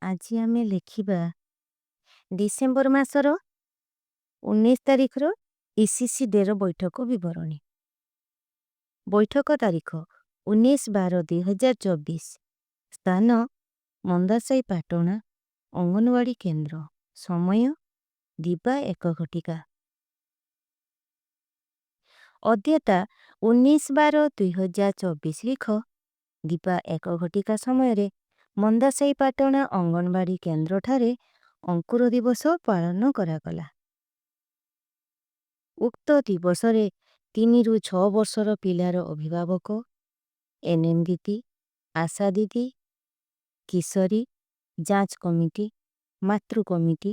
ଆଜି ଆମେ ଲେଖିବା ଡିସେମ୍ବର ମାସର 19 ତାରିଖର ଇସିସି ଡେର ବୈଠକ ବିବରଣୀ। ବୈଠକ ତାରିଖ 19-12-2024, ସ୍ଥାନ ମନ୍ଦାସାଇ ପାଟଣା ଅଙ୍ଗନବାଡି କେନ୍ଦ୍ର, ସମୟ ଦିବା 1 ଘଟିକା। ଅଧ୍ୟତା 19-12-2024 ଲିଖ ଦିବା 1 ଘଟିକା ସମୟରେ ମନ୍ଦାସାଇ ପାଟଣା ଅଙ୍ଗନବାଡି କେନ୍ଦ୍ର ଠାରେ ଅଙ୍କୁର ଦିବସ ପାଳନ କରାଗଲା। ଉକ୍ତ ଦିବସରେ 3ରୁ 6 ବର୍ଷର ପିଲାର ଅଭିଭାବକ, ଏନଏମ ଦିଦି, ଆଶା ଦିଦି, କିଶୋରୀ, ଯାଞ୍ଚ କମିଟି, ମାତୃ କମିଟି,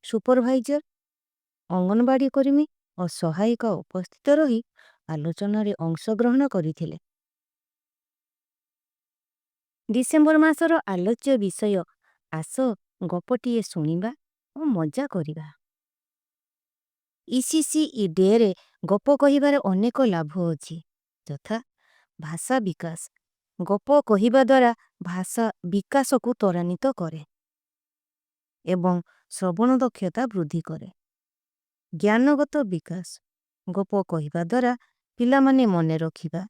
ସୁପରଭାଇଜର, ଅଙ୍ଗନବାଡି କର୍ମୀ और ସହାୟିକା ଉପସ୍ଥିତ ରହି ଆଲୋଚନାରେ ଅଂଶଗ୍ରହଣ କରିଥିଲେ। ଡିସେମ୍ବର ମାସର ଆଲୋଚ୍ୟ ବିଷୟ ଆସ ଗପଟିଏ ଶୁଣିବା ଓ ମଜା କରିବା। ଇସିସି ଇଡେରେ ଗପ କହିବାରେ ଅନେକ ଲାଭ ଅଛି, ଯଥା ଭାଷା ବିକାଶ। ଗପ କହିବା ଦ୍ଵାରା ଭାଷା ବିକାଶ କୁ ତରାନିତ କରେ ଏବଂ ଶ୍ରବଣ ଦକ୍ଷତା ବୃଦ୍ଧି କରେ। ଜ୍ଞାନଗତ ବିକାଶ। ଗପ କହିବା ଦ୍ଵାରା ପିଲା ମନେ ମନେ ରଖିବା,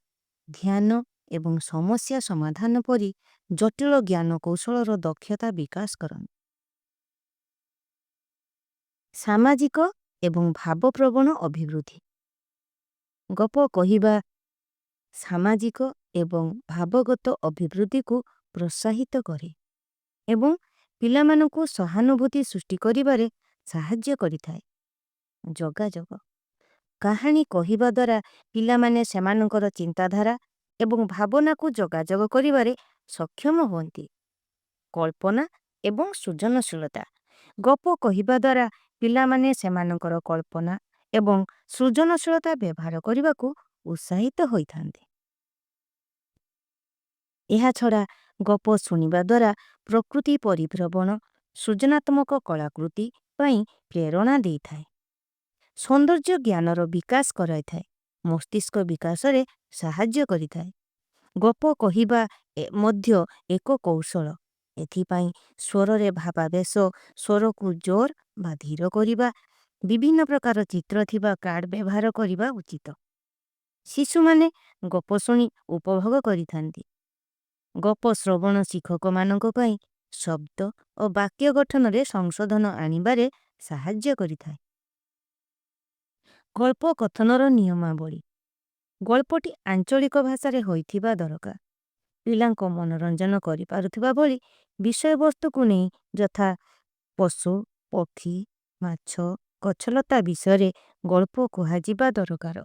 ଧ୍ୟାନ ଏବଂ ସମସ୍ୟା ସମାଧାନ ପରି ଜଟିଲ ଜ୍ଞାନ କୌଶଳର ଦକ୍ଷତା ବିକାଶ କରନ। ସାମାଜିକ ଏବଂ ଭାବପ୍ରବଣ ଅଭିବୃଦ୍ଧି। ଗପ କହିବା ସାମାଜିକ ଏବଂ ଭାବଗତ ଅଭିବୃଦ୍ଧି କୁ ପ୍ରୋତ୍ସାହିତ କରେ ଏବଂ ପିଲାମାନଙ୍କୁ ସହାନୁଭୂତି ସୃଷ୍ଟି କରିବାରେ ସାହାଯ୍ୟ କରିଥାଏ। ଜଗାଜଗ। କହାଣୀ କହିବା ଦ୍ଵାରା ପିଲାମାନେ ସେମାନଙ୍କର ଚିନ୍ତାଧାରା ଏବଂ ଭାବନା କୁ ଜଗାଜଗ କରିବାରେ ସକ୍ଷମ ହୁଅନ୍ତି। କଳ୍ପନା ଏବଂ ସୃଜନଶୀଳତା। ଗପ କହିବା ଦ୍ଵାରା ପିଲାମାନେ ସେମାନଙ୍କର କଳ୍ପନା ଏବଂ ସୃଜନଶୀଳତା ବ୍ୟବହାର କରିବାକୁ ଉତ୍ସାହିତ ହୋଇଥାନ୍ତି। ଏହା ଛଡ଼ା ଗପ ଶୁଣିବା ଦ୍ଵାରା ପ୍ରକୃତି ପରିଭ୍ରମଣ, ସୃଜନାତ୍ମକ କଳାକୃତି ପାଇଁ ପ୍ରେରଣା ଦେଇଥାଏ। ସୌନ୍ଦର୍ଯ୍ୟ ଜ୍ଞାନର ବିକାଶ କରାଇଥାଏ, ମସ୍ତିଷ୍କ ବିକାଶରେ ସାହାଯ୍ୟ କରିଥାଏ। ଗପ କହିବା ମଧ୍ୟ ଏକ କୌଶଳ। ଏଥିପାଇଁ ସ୍ୱରରେ ଭାବାବେଶ, ସ୍ୱରକୁ ଜୋର ବା ଧୀର କରିବା, ବିଭିନ୍ନ ପ୍ରକାର ଚିତ୍ର ଥିବା କାର୍ଡ ବ୍ୟବହାର କରିବା ଉଚିତ। ଶିଶୁମାନେ ଗପ ଶୁଣି ଉପଭୋଗ କରିଥାନ୍ତି। ଗପ ଶ୍ରବଣ ଶିକ୍ଷକମାନଙ୍କ ପାଇଁ ଶବ୍ଦ ଓ ବାକ୍ୟ ଗଠନରେ ସଂଶୋଧନ ଆଣିବାରେ ସାହାଯ୍ୟ କରିଥାଏ। ଗଳ୍ପ କଥନର ନିୟମାବଳୀ। ଗଳ୍ପଟି ଆଞ୍ଚଳିକ ଭାଷାରେ ହୋଇଥିବା ଦରକାର। ପିଲାଙ୍କ ମନରଞ୍ଜନ କରିପାରୁଥିବା ଭଳି ବିଷୟବସ୍ତୁ କୁ ନେଇ, ଯଥା ପଶୁ, ପକ୍ଷୀ, ମାଛ, ଗଛଲତା ବିଷୟରେ ଗଳ୍ପ କୁହାଯିବା ଦରକାର।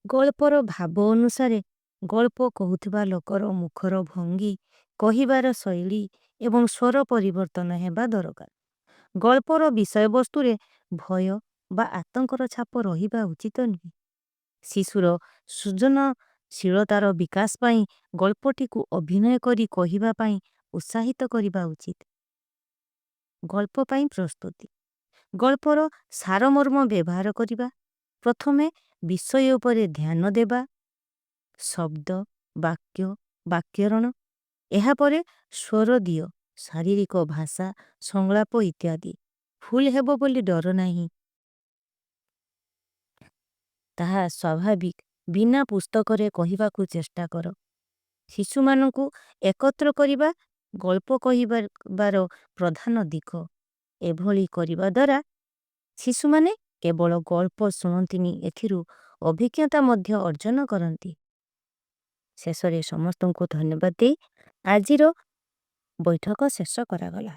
ଗଳ୍ପର ଭାବ ଅନୁସାରେ ଗଳ୍ପ କହୁଥିବା ଲୋକର ମୁଖର ଭଙ୍ଗୀ, କହିବାର ଶୈଲୀ ଏବଂ ସ୍ଵର ପରିବର୍ତ୍ତନ ହେବା ଦରକାର। ଗଳ୍ପର ବିଷୟବସ୍ତୁରେ ଭୟ ବା ଆତଂକର ଛାପ ରହିବା ଉଚିତ ନୁହେଁ। ଶିଶୁର ସୁଜନ ଶିଲତାର ବିକାଶ ପାଇଁ ଗଳ୍ପଟି କୁ ଅଭିନୟ କରୀ କହିବା ପାଇଁ ଉତ୍ସାହିତ କରିବା ଉଚିତ। ଗଳ୍ପ ପାଇଁ ପ୍ରସ୍ତୁତି। ଗଳ୍ପର ସାରମର୍ମ ବେଭାର କରିବା, ପ୍ରଥମେ ବିଷଯୋ ପରେ ଧ୍ୟାନ ଦେବା, ଶବ୍ଦ, ବାକ୍ଯ, ବାକ୍ଯରଣ, ଏହା ପରେ ସ୍ଵର ଦିଯୋ, ସାରୀରିକ ଭାଷା, ସଂଗଳାପୋ ଇତ୍ଯାଦୀ। ଫୂଲ ହୈ ବୋ ବୋଲୀ ଡରୋ ନହୀଂ। ତହାଂ ସ୍ଵାଭାବିକ ବିନା ପୁସ୍ତକରେ କହିବା କୁଛ ଚେଷ୍ଟା କରୋ। ଶିଶୁମାନୋଂ କୁ ଏକତ୍ର କରିବା, ଗଲ୍ପୋ କହିବାର ବାରୋ ପ୍ରଧାନ ଦିଖୋ। ଏବୋଲୀ କରିବା ଦରା, ଶିଶୁମାନେ କେବଲୋ ଗଲ୍ପୋ ସୁନନ୍ତିନୀ ଏଥିରୁ ଅଭିକ୍ଯନ୍ତା ମଧ୍ଯ ଅର୍ଜନ କରନତୀ। ସେସରେ ସମସ୍ତୋଂ କୋ ଧନ୍ଯବାଦେ, ଆଜିରୋ ବୈଠକ ସେସ କରାଗଲା।